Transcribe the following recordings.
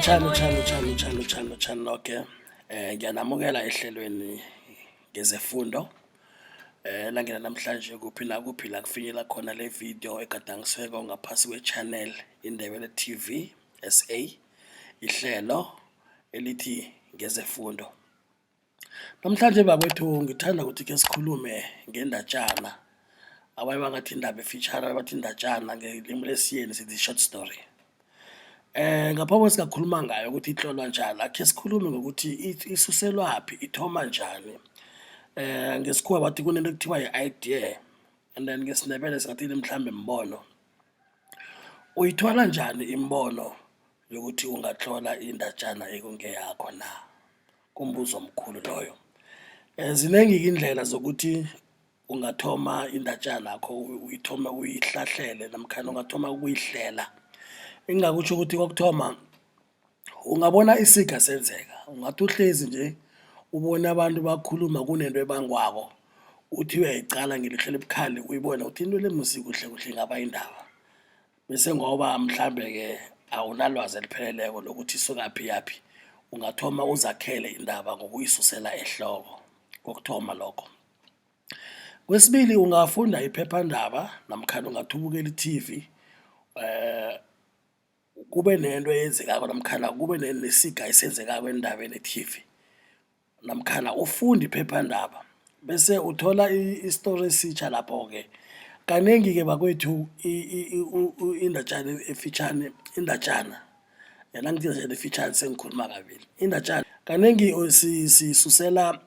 Lotjhani, lotjhani, lotjhani, lotjhani, lotjhani, lotjhani noke. Ngiyanamukela ehlelweni ngezefundo. Elangeni lanamhlanje kuphi nakuphi la kufinyelela khona le vidiyo egadangisiweko ngaphasi kwe-channel iNdebele TV SA, ihlelo elithi ngezefundo. Namhlanje bakwethu ngithanda ukuthi khesikhulume ngendatjana, abanye bangathi indaba efitjhani, abanye bathi indatjana, ngelimi lesiyeni sithi short story. Ngaphambi singakhuluma ngayo ukuthi itlolwa njani, akhe sikhulume ngokuthi isuselwaphi, ithoma njani. Ngesikhuwa bathi kunento ekuthiwa yi-idea and then ngesiNdebele singathini mhlambe mbono. Uyithola njani imibono yokuthi ungatlola indatjana ekungeyakho na? Kumbuzo omkhulu loyo. Zinengi-ke iindlela zokuthi ungathoma indatjanakho uyithome uyihlahlele namkhana ungathoma ukuyihlela. Engingakutjho ukuthi kokuthoma, ungabona isiga senzeka, ungathi uhlezi nje ubone abantu bakhuluma kunento ebangwako, uthi uyayiqala ngelihlo elibukhali uyibone ukuthi into le musi kuhle kuhle ingaba yindaba. Bese ngoba mhlambe-ke awunalwazi elipheleleko lokuthi isukaphi iyaphi, ungathoma uzakhele indaba ngokuyisusela ehloko, kokuthoma lokho. Kwesibili, ungafunda iphephandaba namkhana ungathi ubukele i-TV kube nento eyenzekako namkhana kube nesiga esenzekako endabeni e-TV namkhana ufunde iphephandaba bese uthola isitori esitjha lapho-ke. Kanengi-ke bakwethu indatjana efitjhani, indatjana nangithi indatjana efitjhani sengikhuluma kabili, indatjana kanengi siyisusela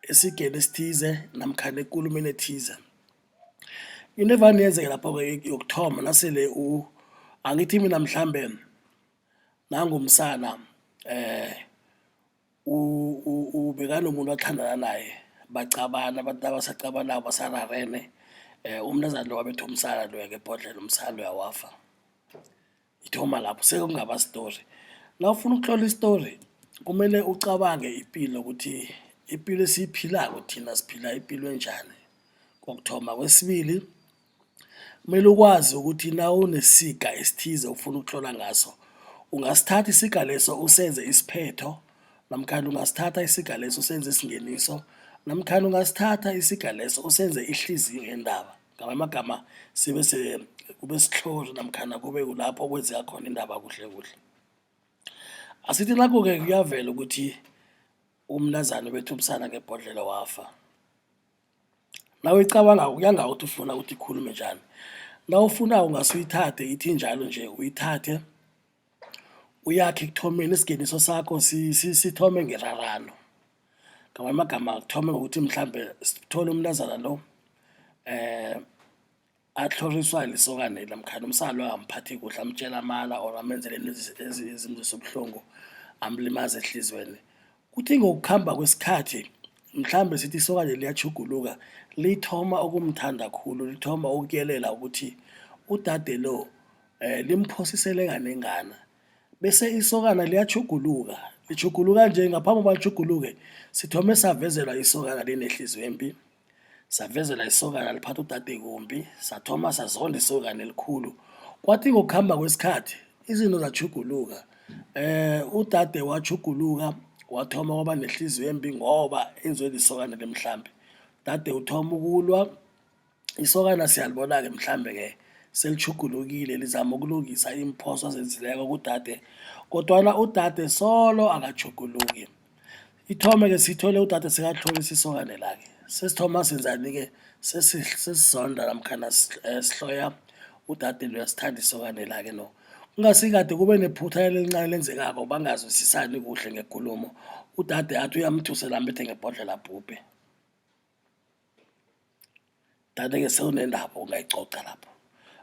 esigeni esithize namkhana ekulumeni ethize. Into evane yenzeke lapho-ke yokuthoma nasele angithi mina mhlambe nangumsana bekanomuntu athandana naye baqabana, bathi nabasaqabanako basararene umntazana lo wabetha umsana loya ngebhodlelo, umsana loya wafa. Ithoma lapho sekungaba story. Nawufuna ukutlola i-story kumele ucabange ipilo ukuthi ipilo esiyiphilako thina siphila ipilo enjani, kokuthoma. Kwesibili, kumele ukwazi ukuthi nawunesiga esithize ofuna ukutlola ngaso, ungasithatha isiga leso usenze isiphetho namkhana ungasithatha isiga leso usenze isingeniso namkhana ungasithatha isiga leso usenze ihliziyo yendaba. Ngamanye amagama sibe kube sitlhori namkhana kube kulapho kwenzeka khona indaba kuhle kuhle. Asithi nakhu-ke kuyavela ukuthi umntazana ubethe umsana ngebhodlelo wafa. Nawuyicabangako kuya ngawe ukuthi ufuna ukuthi ikhulume njani. Nawufunako ungase uyithathe ithi injalo nje uyithathe uyakhe ekuthomeni isingeniso sakho sithome ngerarano. Ngamanye amagama kuthome ngokuthi mhlambe sithole umntazana lo atlhoriswa lisokana namkhana umsana lo angamphathi kuhle amtjela amala or amenzele izinto ezimzwisa ubuhlungu amlimaze ehliziyweni. Kuthi ngokukhamba kwesikhathi mhlambe sithi isokana liyatjhuguluka lithoma ukumthanda khulu, lithoma ukuyelela ukuthi udade lo limphosisele kanengana bese isokana liyatjhuguluka. Litjhuguluka nje ngaphambi kokuba litjhuguluke sithome savezelwa isokana linehliziyo embi, savezelwa isokana liphatha udade kumbi, sathoma sazonda isokana elikhulu. Kwathi ngokukhamba kwesikhathi izinto zatjhuguluka, udade watjhuguluka wathoma waba nehliziyo embi ngoba enziwe lisokana mhlambe. Udade uthoma ukulwa, isokana siyalibona-ke mhlambe-ke selitjhugulukile lizama ukulungisa iimphoso azenzileko kudade kodwana udade solo akatjhuguluki. Ithome-ke sithole udade sekatlhorisa isokana lakhe, sesithoma senzani-ke sesizonda namkhana sihloya udade loya sithanda isokana lakhe no. Kungasikade kube nephutha elincani elenzekako bangazwisisani kuhle ngekulumo, udade athi uyamthusela ambethe ngebhodlelo abhubhe. Dade-ke sewunendaba ongayicoca lapho.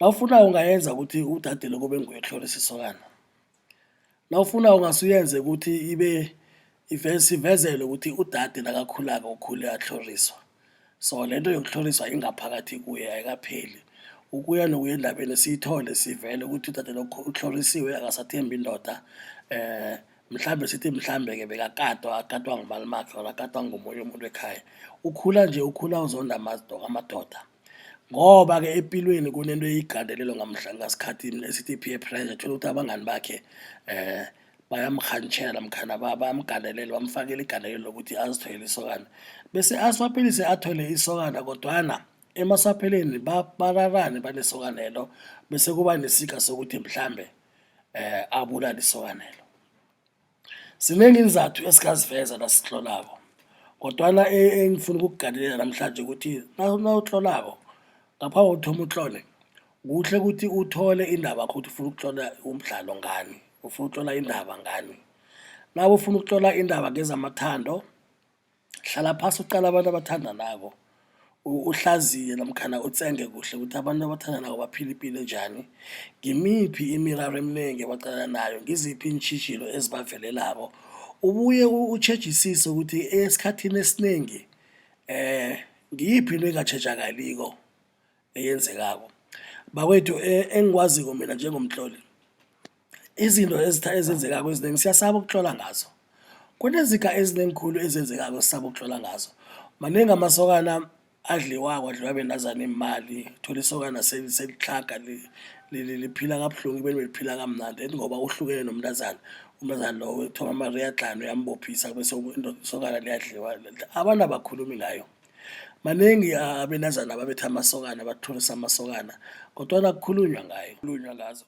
Nawufunako ungayenza ukuthi udade lo kube nguye otlhorisa isokana. Nawufunako ungase uyenze ukuthi ibe sivezelwe ukuthi udade nakakhulako ukhule atlhoriswa. So lento yokutlhoriswa ingaphakathi kuye ayikapheli. Ukuya nokuya endabeni siyithole sivele ukuthi udade lo utlhorisiwe akasathembi indoda mhlambe sithi mhlambe-ke bekakatwa, akatwa ngumalumakhe or akatwa ngomunye umuntu ekhaya. Ukhula nje ukhula uzonda amadoda ngoba-ke epilweni kunento eyigandelelo ngasikhathi esithi i-peer pressure, thola ukuthi abangani bakhe. Bayamkghantjhela namkhana bayamgandelela, bamfakela igandelelo lokuthi azitholele isokana bese aswaphelise athole isokana kodwana emaswapheleni bararane banesokanelo bese kuba nesiga sokuthi mhlambe abulale isokanelo. Zinengi iinzathu esingaziveza nasitlolako kodwana engifuna ukukugandelela namhlanje ukuthi nawutlolako ngaphambi kokuthoma utlole, kuhle ukuthi uthole indabakho ukuthi ufuna ukutlola umdlalo ngani, ufuna ukutlola indaba ngani. Nawe ufuna ukutlola indaba ngezamathando, Hlala phasi uqale abantu abathandanako, uhlaziye namkhana utsenge kuhle ukuthi abantu abathandanako baphila ipilo enjani, ngimiphi imiraro eminengi abaqalana nayo, ngiziphi iintjhijilo ezibavelelako. Ubuye utjhejisise ukuthi esikhathini esinengi ngiyiphi into engatjhejakaliko eyenzekako. Bakwethu engikwaziko mina njengomtloli Izinto ezenzekako ezinengi siyasaba ukutlola ngazo. Kuneziga ezinengi khulu ezenzekako esisaba ukutlola ngazo. Manengi amasokana adliwako, adliwa bentazana iimali, uthole isokana selitlhaga liphila kabuhlungu ekubeni beliphila kamnandi ethi ngoba uhlukene nomntazana, umntazana loyo uthoma amariyadlhani uyambophisa bese isokana liyadliwa. Abantu abakhulumi ngayo. Manengi abentazana ababetha amasokana, abatlhorisa amasokana kodwana akukhulunywa ngayo, kukhulunywa ngazo.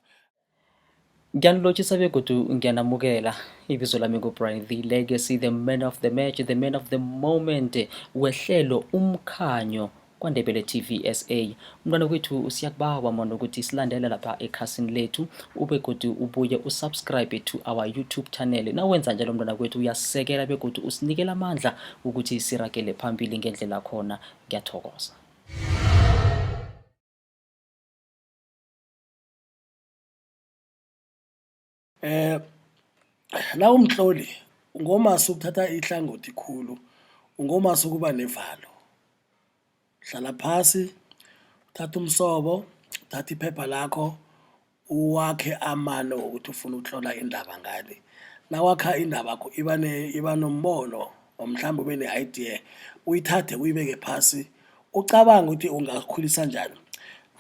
Ngiyanilotjhisa begodu ngiyanamukela. Ibizo lami nguBrian The Legacy, the man of the match, the man of the moment wehlelo Umkhanyo kwaNdebele TV SA. Mntwana kwethu siyakubawa mona ukuthi silandele lapha ekhasini lethu ubegodu ubuye usubscribe to our YouTube channel. Nawenza njalo mntwana kwethu uyasisekela begodu usinikela amandla ukuthi siragele phambili ngendlela khona. Ngiyathokoza. Nawumtloli ungomasa ukuthatha ihlangothi khulu, ungomasa ukuba nevalo. Hlala phasi, uthathe umsobo, uthathe iphepha lakho uwakhe amano wokuthi ufuna ukutlola indaba ngani. Nawakha indabakho iba nombono or mhlambe ube ne-idea uyithathe uyibeke phasi ucabange ukuthi ungakhulisa njani.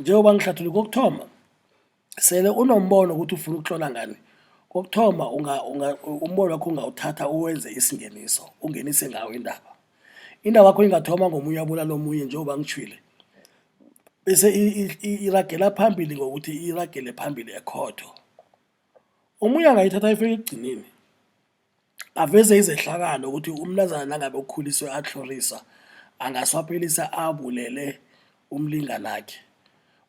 Njengoba ngihlathulule kokuthoma sele unombono ukuthi ufuna ukutlola ngani, kokuthoma umbono wakho ungawuthatha uwenze isingeniso, ungenise ngawo indaba. Indaba yakho ingathoma ngomunye abulala omunye njengoba ngitjhwile, bese iragela phambili ngokuthi iragele phambili ekhotho. Omunye angayithatha ayifake ekugcineni. Aveze izehlakalo ukuthi umntazana nangabe ukhuliswe atlhoriswa angaswaphelisa abulele umlinganakhe.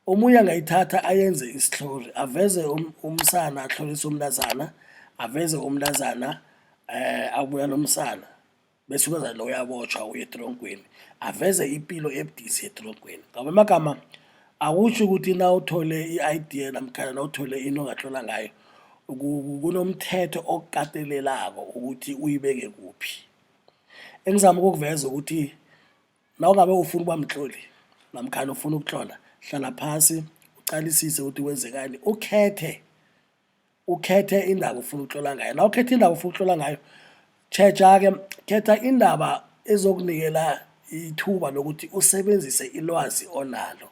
Omunye angayithatha ayenze isitlhori aveze umsana atlhorisa umntazana, aveze umntazana abulala umsana. Bese umntazana lo uyabotjhwa uya etrongweni, aveze ipilo ebudisi etrongweni. Ngamanye amagama akutjho ukuthi nawuthole i-idea namkhana nawuthole into ongatlola ngayo kunomthetho okukatelelako ukuthi uyibeke kuphi. Engizama ukukuveza ukuthi nawungabe ufuna ukuba mtloli namkhana ufuna ukutlola, hlala phasi uqalisise ukuthi kwenzekani, ukhethe ukhethe indaba ofuna ukutlola ngayo. Nawukhetha indaba ofuna ukutlola ngayo, tjheja-ke, khetha indaba ezokunikela ithuba lokuthi usebenzise ilwazi onalo.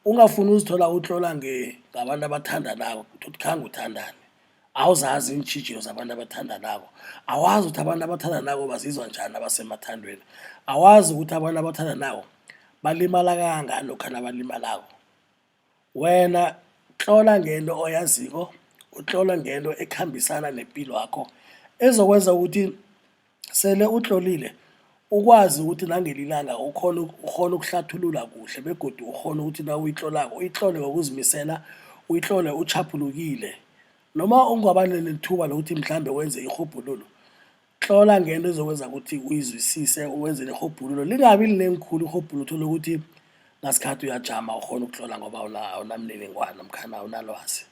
Ungafuni uzithola utlola ngabantu abathandanako, uthi khange uthandane, awuzazi iintjhijilo zabantu abathandanako, awazi ukuthi abantu abathandanako bazizwa njani nabasemathandweni, awazi ukuthi abantu abathandanako balimala kangangani lokha nabalimalako. Wena tlola ngento oyaziko, utlole ngento ekhambisana nepilwakho ezokwenza ukuthi sele utlolile ukwazi ukuthi nangelinye ilanga ukghone ukghone ukuhlathulula kuhle begodu ukghone ukuthi nawuyitlolako uyitlole ngokuzimisela, uyitlole utjhaphulukile. Noma ungaba nethuba lokuthi mhlambe wenze irhubhululo, Tlola ngento ezokwenza ukuthi uyizwisise uwenze nerhubhululo lingabi linengi khulu irhubhululo uthole ukuthi ngasikhathi uyajama awukghoni ukutlola ngoba awunamininingwana namkhana awunalwazi.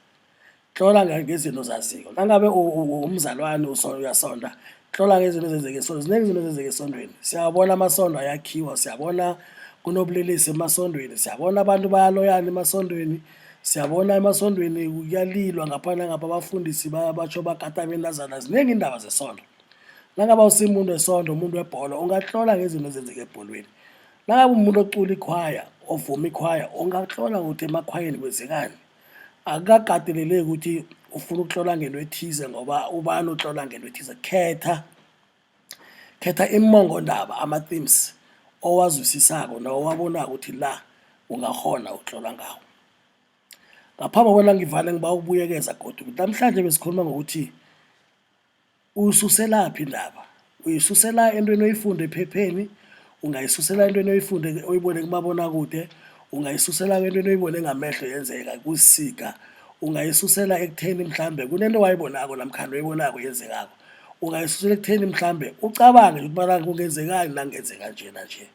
Tlola ngezinto ozaziko nangabe umzalwane uyasonda tlola ngezinto ezenzeka esondweni zinengi izinto ezenzeka esondweni siyawabona amasondo ayakhiwa siyabona kunobulelesi emasondweni siyabona abantu bayaloyana emasondweni siyabona emasondweni kuyalilwa ngapha nangapha abafundisi batsho bakata abentazana zinengi iindaba zesondo nangabe awusimuntu wesondo umuntu webholo ungatlola ngezinto ezenzeka ebholweni nangabe umuntu ocula ikhwaya ovuma ikhwaya ungatlola ukuthi emakhwayeni kwenzekani akukakateleleki ukuthi ufuna ukutlola ngento ethize ngoba ubani utlola ngento ethize. Khetha, khetha immongondaba, ama-themes owazwisisako nowabonako ukuthi la ungakghona ukutlola ngawo. Ngaphambi kobana ngivale ngibawa ukubuyekeza godu ukuthi namhlanje besikhuluma ngokuthi Uyisuselaphi indaba? Uyisusela entweni oyifunde ephepheni, ungayisusela entweni oyifunde oyibone kumabonakude, ungayisusela entweni oyibone ngamehlo yenzeka kusika, ungayisusela ekutheni mhlambe kunento owayibonako namkhana oyibonako yenzekako, ungayisusela ekutheni mhlambe ucabange ukuthi bana kungenzekani nakungenzeka nje nanje.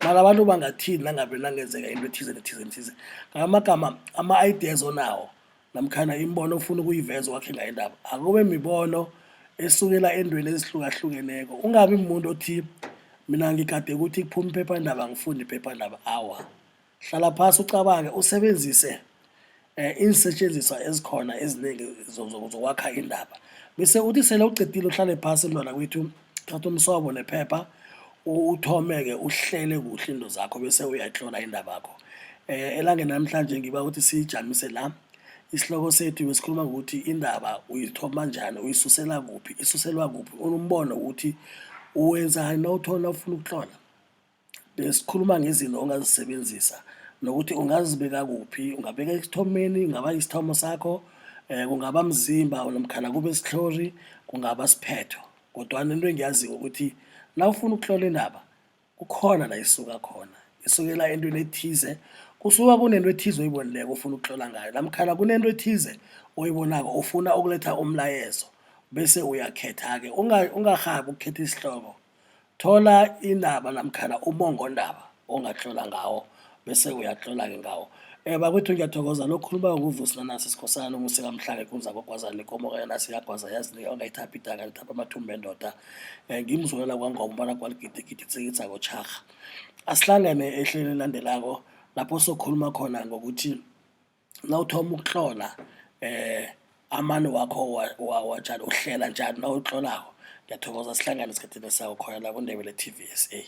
Mara abantu bangathini nangabe nakungenzeka into ethize nethize nethize. Ngamagama ama-ideas onawo namkhana imibono ofuna ukuyiveza wakhe ngayo indaba akube mibono esukela eentweni ezihlukahlukeneko. Ungabi mumuntu othi mina ngigade ukuthi kuphume iphephandaba ngifunde iphephandaba, awa. Hlala phasi ucabange usebenzise iinsetjenziswa ezikhona ezinengi zokwakha indaba. Bese uthi sele uqedile uhlale phasi mntwana kwethu, uthathe umsobo nephepha uthome-ke uhlele kuhle izinto zakho bese uyayitlola indabakho. Elangeni namhlanje ngibawa ukuthi siyijamise la. Isihloko sethu besikhuluma ngokuthi indaba uyithoma njani, uyisusela kuphi, isuselwa kuphi, unombono wokuthi wenzani nawuthola nawufuna ukutlola. Besikhuluma ngezinto ongazisebenzisa nokuthi ungazibeka kuphi, ungabeka esithomeni, kungaba isithomo sakho, kungaba mzimba namkhana kube sitlhori, kungaba siphetho. Kodwana into engiyaziko ukuthi nawufuna ukutlola indaba kukhona la isuka khona, isukela entweni ethize. Kusuka kunento ethize oyibonileko ofuna ukutlola ngayo namkhana kunento ethize oyibonako ofuna ukuletha umlayezo bese uyakhetha-ke. Ungarhabi ukukhetha isihloko, Thola indaba namkhana umongo-ndaba ongatlola ngawo bese uyatlola-ke ngawo. Bakwethu ngiyathokoza lokhuluma nguVusi Nanasi Sikhosana umusi kaMhlanga ikunza kogwazana ikomo kaYonasi iyagwaza yazinika ongayithaphi idaka lithapha amathumbu endoda. Ngimzukela kwaNgoma ubana kwaligidigidi tsikitsako tjharha. Asihlangane ehlelweni elilandelako lapho sokhuluma khona ngokuthi nawuthoma ukutlola amano wakho watjani uhlela njani nawutlolako. Ngiyathokoza sihlangane esikhathini esizako khona la kuNdebele T_V S_A.